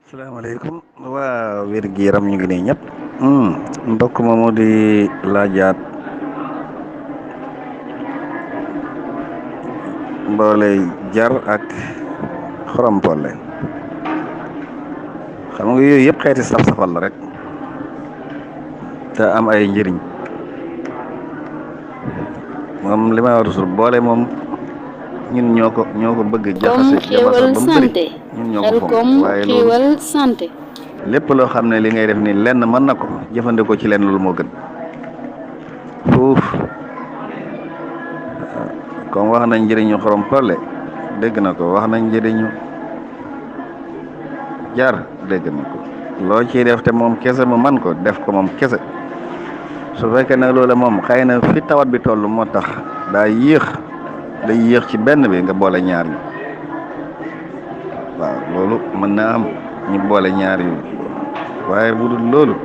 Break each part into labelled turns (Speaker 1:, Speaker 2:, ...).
Speaker 1: salaamaaleykum waa wér gi yaram ñu ngi nii ñëpp mbokk moomu di laajaat mboole jar ak xorompole xam nga yooyu yëpp xeeti saf-safal la rek te am ay njëriñ moom li may war a boole moom ñun ñoo ko bëgg jaxase jaxase ba mu bëri ñun ñoo ko fonk waaye loolu
Speaker 2: santé
Speaker 1: lépp loo xam ne li ngay def ni lenn mën na ko jëfandikoo ci lenn loolu moo gën fuuf comme wax nañ njëriñu xorom pole dégg na ko wax nañ njëriñu jar dégg na ko loo ciy def te moom kese mu man ko def ko moom kese su fekkee nag loolu moom xëy na fi tawat bi toll moo tax day yéex ci benn bi nga boole ñaar ñi waaw loolu mën naa am ñu boole ñaar yu waaye bu dul loolu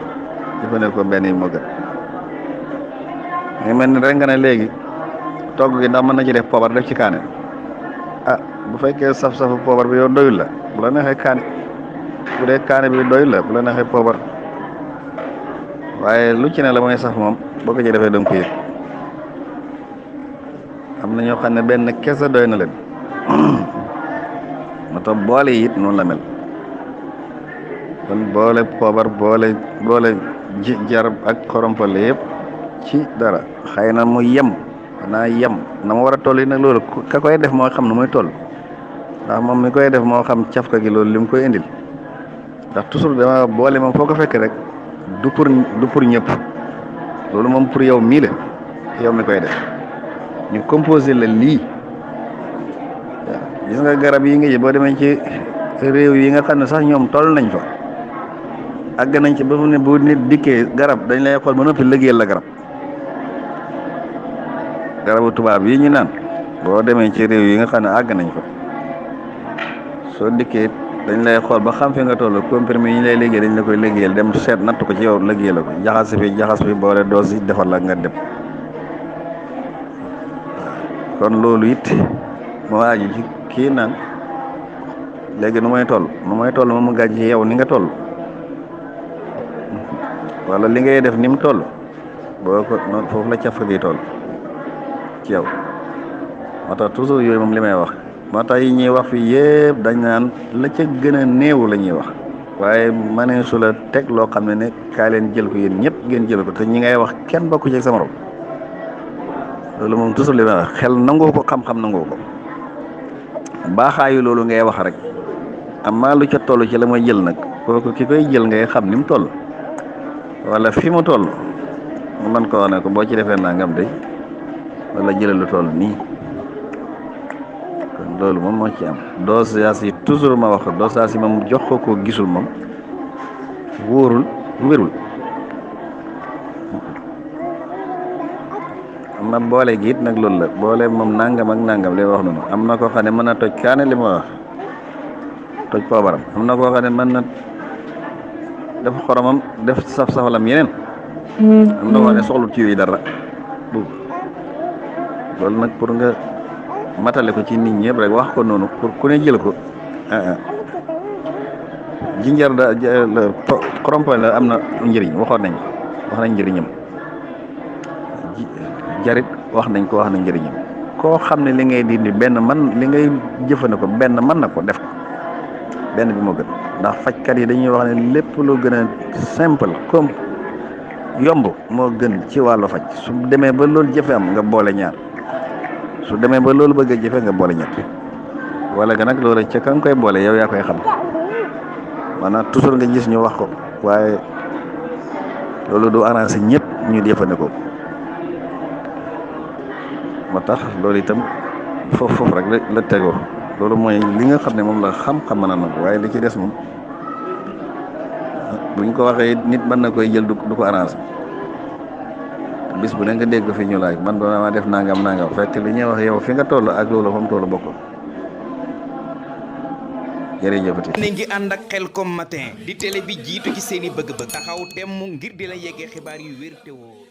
Speaker 1: jëfandikoo benn yi moo gën nga mel ni rek nga ne léegi togg gi ndax mën na ci def poobar def ci kaane bu fekkee saf-safu poobar bi yow doyul la bu la neexee kaane bu dee kaane bi doyul la bu la neexee poobar waaye lu ci ne la mooy saf moom boo ko ci defee danga ko yëg am na ñoo xam ne benn kese doy na leen moo tax boole yi it noonu la mel kon boole poobar boole jar ak xorompale yëpp ci dara xëy na mu yem naa yem na ma war a toll yi nag loolu ka koy def moo xam ne muy toll ndax moom mi koy def moo xam cafka gi loolu li mu koy indil ndax toujours dama boole moom foo ko fekk rek du pour ñëpp loolu moom pour yow mii la yow mi koy def ñu composé la lii gis nga garab yi nga ji boo demee ci réew yi nga xam ne sax ñoom toll nañ fa àgg nañ ci ba mu ne bu nit dikkee garab dañ lay xool ba noppi liggéeyal la garabu tubaab yi ñu naan boo demee ci réew yi nga xam ne àgg nañ fa soo dikkee dañ lay xool ba xam fi nga toll comprimé yi ñu lay liggéey dañ la koy liggéeyal dem seet natt ko ci yow liggéeyal la ko jaxas fi boole doos yi defal la nga dem kon loolu it moo aju ci kii naan léegi nu may toll moom mu gàcc ci yow ni nga toll wala li ngay def ni mu toll boo ko noonu foofu la caf gi toll ci yow moo tax toujours yooyu moom li may wax moo tax yi ñuy wax fii yëpp dañ naan la ca gën a néew la ñuy wax waaye manee su la teg loo xam ne kaay leen jël ko yéen ñëpp ngeen jël ko te ñi ngay wax kenn bokku ci sa morom loolu moom toujours li may wax xel nangoo ko xam-xam nangoo ko baaxaayu loolu ngay wax rek amaa lu ca toll ci la may jël nag kooku ki koy jël ngay xam ni mu toll wala fi mu toll mu mën ko wax ne ko boo ci defee nangam de wala jëlal lu toll nii kon loolu moom moo ci am dosage yi toujours ma wax dosage yi moom jox ko gisul moom wóorul wérul am na boole gi it nag loolu la boole moom nangam ak nangam lay wax noonu am na koo xam ne mën na toj kaane li ma wax toj poobaram am na koo xam ne mën na def xoromam def saf-safalam yeneen am na koo xam ne soxlu ci yooyu dara loolu nag pour nga matale ko ci nit ñëpp rek wax ko noonu pour ku ne jël ko jinjar da xorompole la am na njëriñ wax nañ njëriñam jarit wax nañ njëriñam koo xam ne li ngay dindi li ngay jëfandikoo benn mën na ko def ko benn bi moo gën ndax fajkat yi dañuy wax ne lépp loo gën a simple comme yomb moo gën ci wàllu faj su demee ba loolu jëfe am nga boole ñaar su demee ba loolu bëgg a jëfe nga boole ñett wala nga nag loolu ca ka nga koy boole yow yaa koy xam maanaam toujours nga gis ñu wax ko waaye loolu du arrangé ñëpp ñu jëfandikoo moo tax loolu itam foofu rek la tegoo loolu mooy li nga xam ne moom la xam-xam mën a nag waaye li ci des moom buñ ko waxee nit mën na koy jël du ko arrangé bis bu ne nga dégg fi ñu laaj man doon ma def nangam fekk li ñuy wax yow fi nga toll ak loolu fa mu toll bokkul jërëjëfati
Speaker 3: ne ngi ànd ak Khelcom matin di télé bi jiitu ci seeni bëgg-bëgg taxaw temm ngir di la yeggee xibaar yu wér te woo